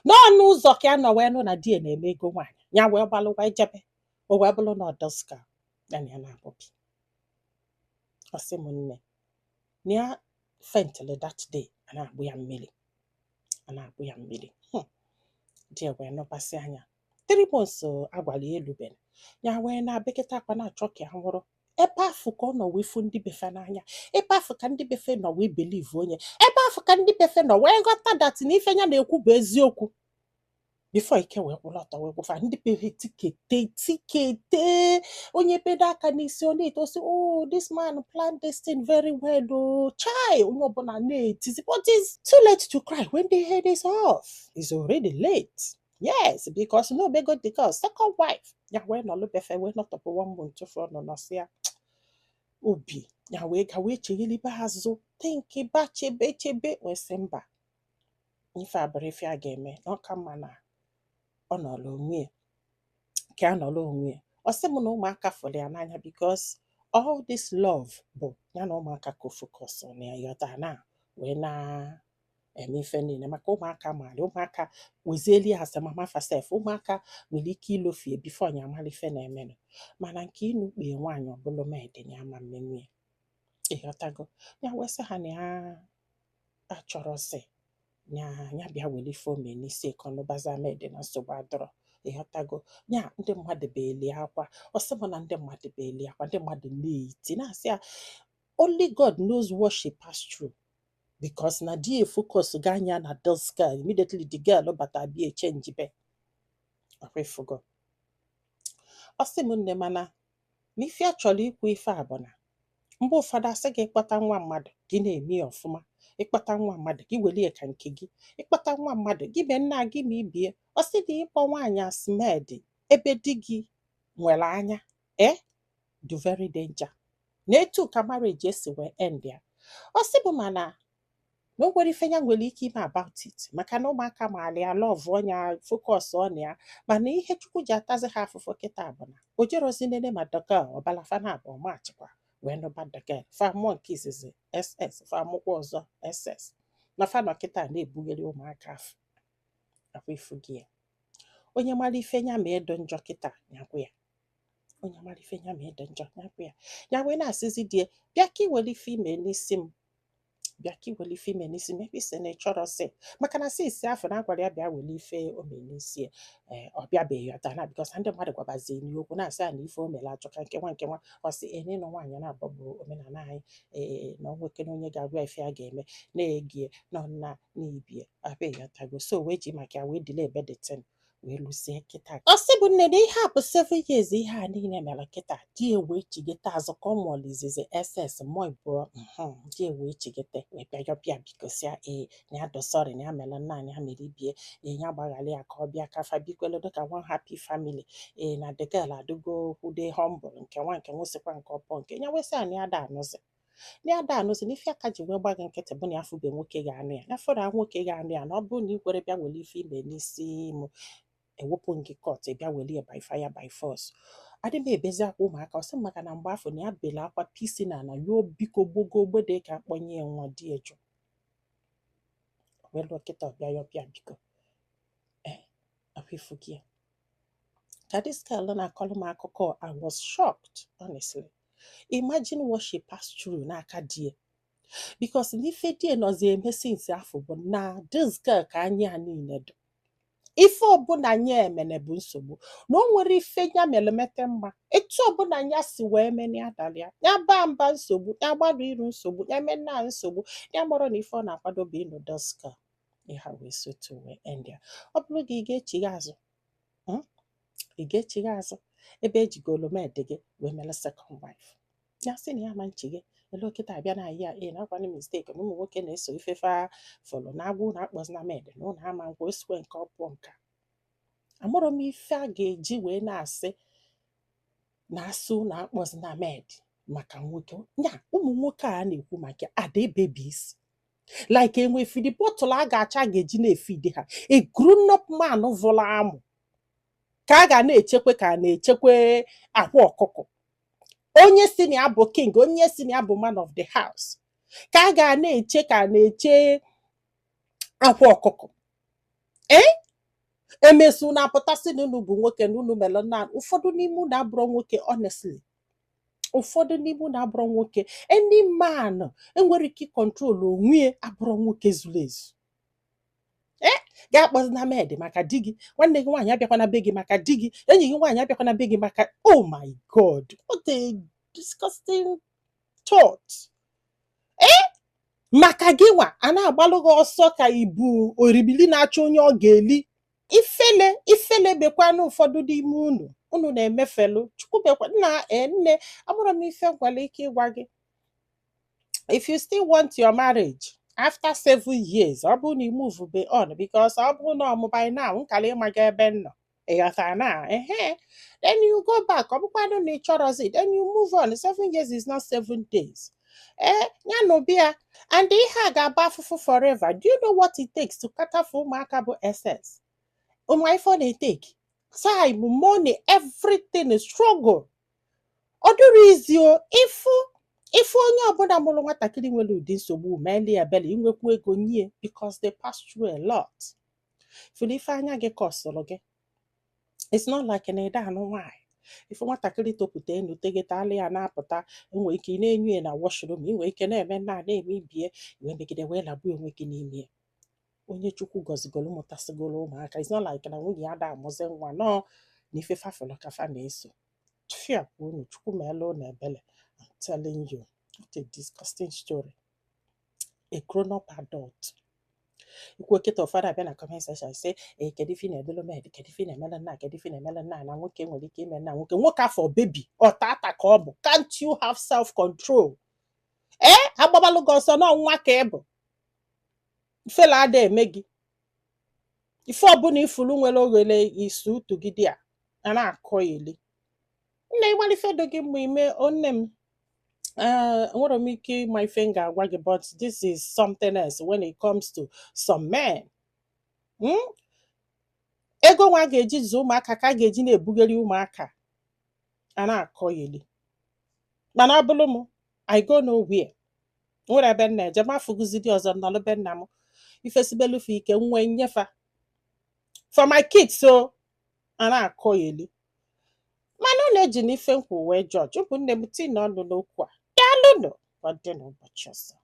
N'ọnụ ụzọ ka ya nọ wee nụ na di ya na-eme ego nwaanyị. Ya wee gbalụ wee jebe, o wee bụrụ na ọdọska ya na ya na-abụbi. Ọ sị m nne, na ya faintịrị that day. A na-agbụ ya mmiri, a na-agbụ ya mmiri. Di ya wee nụbasị anya 3 months agwala ya elubere ya, wee na-abịakịta akwa na-achọ ka ya nwụrụ. Ebe afụ ka ọ nọ wee fụ ndị befe n'anya, ebe afụ ka ndị befe nọ wee believe onye, ebe afụ ka ndị befe nọ wee ghọta that na ife ya na-ekwu bụ eziokwu. Before ike wee kwụrụ ọtọ wee kwụfa ndị befe tikete tikete onye bedo aka n'isi, ọ na-etosi, "Oh, this man planned this thing very well." Oh chai, onye ọbụla na-etizi, but it's too late to cry when the head is off. It's already late. Yes, because no bego the girl second wife. Ya wee nọlụ befe wee nọtọpụ one month tụfu ọnụ nọsịa obi ya, wee ga wee cheghelibe azụ, think ba, chebe chebe, wee sị mba, ife abụrụ ife a ga-eme, na ọ ka mma na ọ nọrọ onwe ya, ka a nọrọ onwe ya. Ọ sị m na ụmụaka fụrụ ya n'anya, because all this love bụ ya na ụmụaka ka o focus na ya, yọta na wee na-eme ife niile maka ụmụaka. Maara ụmụaka wezieli ya asị mama fasef. Ụmụaka nwere ike ilofie before ya amala ife na-emenụ, mana nke ịnụ kpee nwaanyị ọbụla maid ya ama mmenwu ya, ịghọtago? Ya wee sị ha na ya achọrọsị ya, ya bịa were ife ome n'isi ka ọnụbaza maid na nsogbu adọrọ, ịghọtago? Ya ndị mmadụ beeli akwa. Ọ sị m na ndị mmadụ beeli akwa, ndị mmadụ na-eti na-asị ya only God knows what she passed through, because na di ya focus ga anya na this girl. Immediately the girl bata bịa echange be ọkwa ifugo. Ọ sị m nne, mana na ife a chọrọ ikwu ife a bụ na mgbe ụfọdụ asị gị kpọta nwa mmadụ, gị na-eme ya ọfụma. Ịkpọta nwa mmadụ, gị were ya ka nke gị. Ịkpọta nwa mmadụ, gị mee nna gị ma ibie. Ọ sị na ịkpọ nwaanyị as maid ebe di gị nwere anya do very danger na etu ka marriage esi wee end ya. Ọ sị bụ mana na o nwere ife ya nwere ike ime about it, maka na ụmụaka maara ya, love ọnya, focus on ya. Mana ihe Chukwu ji atazi ha afụfụ kịta bụ na o jerozi nene ma the girl ọbala fana abụọ machịkwa wee nụba the girl, fa mụọ nke izizi ss, fa mụkwa ọzọ ss, na fa nọ kịta na-ebugheri ụmụaka afọ akwa ifu gị ya. Onye mara ife ya ma ịdụ njọ kịta nyakwa ya, onye mara ife ya ma ịdụ njọ nyakwa ya. Ya wee na-asịzi di ya, bịa ka iwere ife ime n'isi m, bịa ka iwere ife ime n'isi m, ebe isi na ị chọrọ sị maka na since afọ na agwara ya bịa were ife o mee n'isi ya. Ee, ọ bịabeghị ọta na because ndị mmadụ gwabazie n'okwu na-asị ya na ife o mere achọka nke nwa nke nwa. Ọ sị ee, n'ịnụ nwaanyị na-abọ bụ omenala anyị, ee, na ọ nwoke na onye ga-agwa ya ife ya ga-eme na-egie nọ nna n'ibie abịa, ịghọtago? So wee ji maka ya wee delay ebe the thing wee lụzie kịta. Ọ sị bụ nne na ihe a bụ 7 years ihe a niile mere kịta. Di ya wee chigete azụ ka ọ mụọlụ izizi ss mụọ ịbụọ. Di ya wee chigete wee bịa yọbịa biko sịa ee, na ya dụ sorry, na ya mere nna ya mere ibie, ee, ya gbaghara ya, ka ọ bịa ka fa bikwelu dịka one happy family. Ee, na the girl adịgo kwude humble, nke nwa nke nwụsịkwa nke ọpọ nke ya. Wee sị ya na ya da anụzi, na ya da anụzi, na ife aka ji wee gba gị nkịtị bụ na ya fube nwoke ga-anụ ya, ya fụrụ nwoke ga-anụ ya, na ọ bụrụ na ị kwere bịa were ife ime n'isi m, ewepụ gị court, bịa were ya by fire by force. Adị m ebezi akwa ụmụaka. Ọ sị m maka na mgbe afọ na ya bele akwa pisi na ala yoo, biko gbogo ogbede ka akpọnye ya nwa. Di ya jụ wee lụọ kịta, ọbịa ya ọbịa biko. Ee, akwa ifu gị ya ka this girl na-akọrọ m akụkọ. I was shocked, honestly. Imagine what she passed through n'aka di ya, because n'ife di ya nọzi eme since afọ bụ na this girl ka anya ya niile dị. Ife ọbụla nya emene bụ nsogbu, na o nwere ife ya mere mete mma. Etu ọbụla ya si wee mene ya dalị ya, ya baa mba nsogbu, ya gbado iru nsogbu, ya mena nsogbu. Ya mọrọ na ife ọ na-akwado bụ ịnụ this girl. Ihe a wee sotu wee end ya. Ọ bụrụ gị, ị ga-echigha azụ? Ị ga-echigha azụ ebe ejigolo maid gị wee mere second wife? Ya sị na ya ma nchighe elu kịta abịa na ya ee na akwanụ mistake na ụmụ nwoke na-eso ifefe fọlụ na agwụ na akpọzina maid na ụlọ ama nkwa osikwe nke ọ pụọ. Nke a amụrụ m ife a ga-eji wee na-asị na asụ na akpọzina maid maka nwoke ya. Ụmụ nwoke a na-ekwu maka ada babies like enwe feed bottle a ga-acha a ga-eji na-efeed ha. A grown up man vụrụ amụ ka a ga na-echekwe ka a na-echekwe akwa ọkụkọ. Onye si na ya bụ king, onye si na ya bụ man of the house, ka a ga na-eche ka a na-eche akwa ọkụkọ. Ee. Emesu na-apụtasị na unu bụ nwoke na unu mere nna. Ụfọdụ n'ime unu abụrụ nwoke. Honestly, ụfọdụ n'ime unu abụrụ nwoke. Any man enwere ike ịcontrol onwe ya abụrụ nwoke zuru ezu. Ee, ga-akpọzina maid maka di gị. Nwanne gị nwaanyị abịakwana be gị maka di gị. Enyi gị nwaanyị abịakwana be gị maka, oh my God, what a disgusting thought. Ee, maka gị nwa a na-agbalụ gị ọsọ ka ibu oribili na-achọ onye ọ ga-eli. Ifele ifele bekwanụ ụfọdụ n'ime unu. Unu na-emefelu Chukwu bekwa nna. Ee, nne, amụrụ m ife nwere ike ịgwa gị. If you still want your marriage after 7 years, ọ bụrụ na ị move be on, because ọ bụrụ na ọmụ by now nkala ịmaga ebe m nọ, ịghọtara na ehe, then you go back. Ọ bụkwanụ na ị chọrọzi, then you move on. 7 years is not 7 days. Ee, ya na ụbịa and ihe a ga-agba afụfụ forever. Do you know what it takes to cater for ụmụaka bụ SS ụmụ? Ife ọ na-etake time, money, everything is struggle. Ọ dịrị izi o. Ịfụ ife onye ọbụla mụrụ nwatakịrị nwere ụdị nsogbu, meeli ya ebele, inwekwu ego nye, because they pass through a lot. Fụrụ ife anya gị kọsụrụ gị. It's not like na ịda anụ nwaanyị. Ife nwatakịrị topụta enu tegete alụ ya na-apụta, enwere ike ị na-enyo ya na washroom, ị nwere ike na-eme nna na-eme ibie wee megide wee lagbuo onwe gị n'ime ya. Onye Chukwu gọzigoro mụtasịgoro ụmụaka, it's not like na nwunye ya da amụzi nwa nọọ na ife fafụlụ ka fa na-eso tụfịa unu. Chukwu meela unu ebele. I'm telling you, what a disgusting story. A grown up adult ikwu kịta. Ụfọdụ abịa na comment section sị, ee, kedu ife ị na-edelu med? Kedu ife ị na-emele nna? Kedu ife ị na-emele nna? Na nwoke nwere ike ime nna nwoke nwoke afọ baby ọtata ka ọ bụ. Can't you have self control? Ee, agbabalụ gị ọsọ na nwa ka ị bụ. Ifela ada eme gị. Ife ọbụla ifulu nwere oghere isu utu gị dị a a na-akọ eli nne ịgbara ife dị gị mma ime. Nne m, ee, enwere m ike ịma ife m ga-agwa gị, but this is something else when it comes to some men. Ego nwa ga-eji zụọ ụmụaka ka a ga-eji na-ebugharị ụmụaka a na-akọ eli. Mana ọ bụrụ m, I go nowhere. Nwere ebe m na-eje ma afụgụzidi ọzọ nọlụ be nna m. Ifesibelufe ike nwe nyefa for my kids, so a na-akọ eli. Mana unu eji n'ife nkwu wee jọji ụmụnne m. Tinye ọnụ n'okwu a. Daalụnụ. Ka ọ dị n'ụbọchị ọzọ.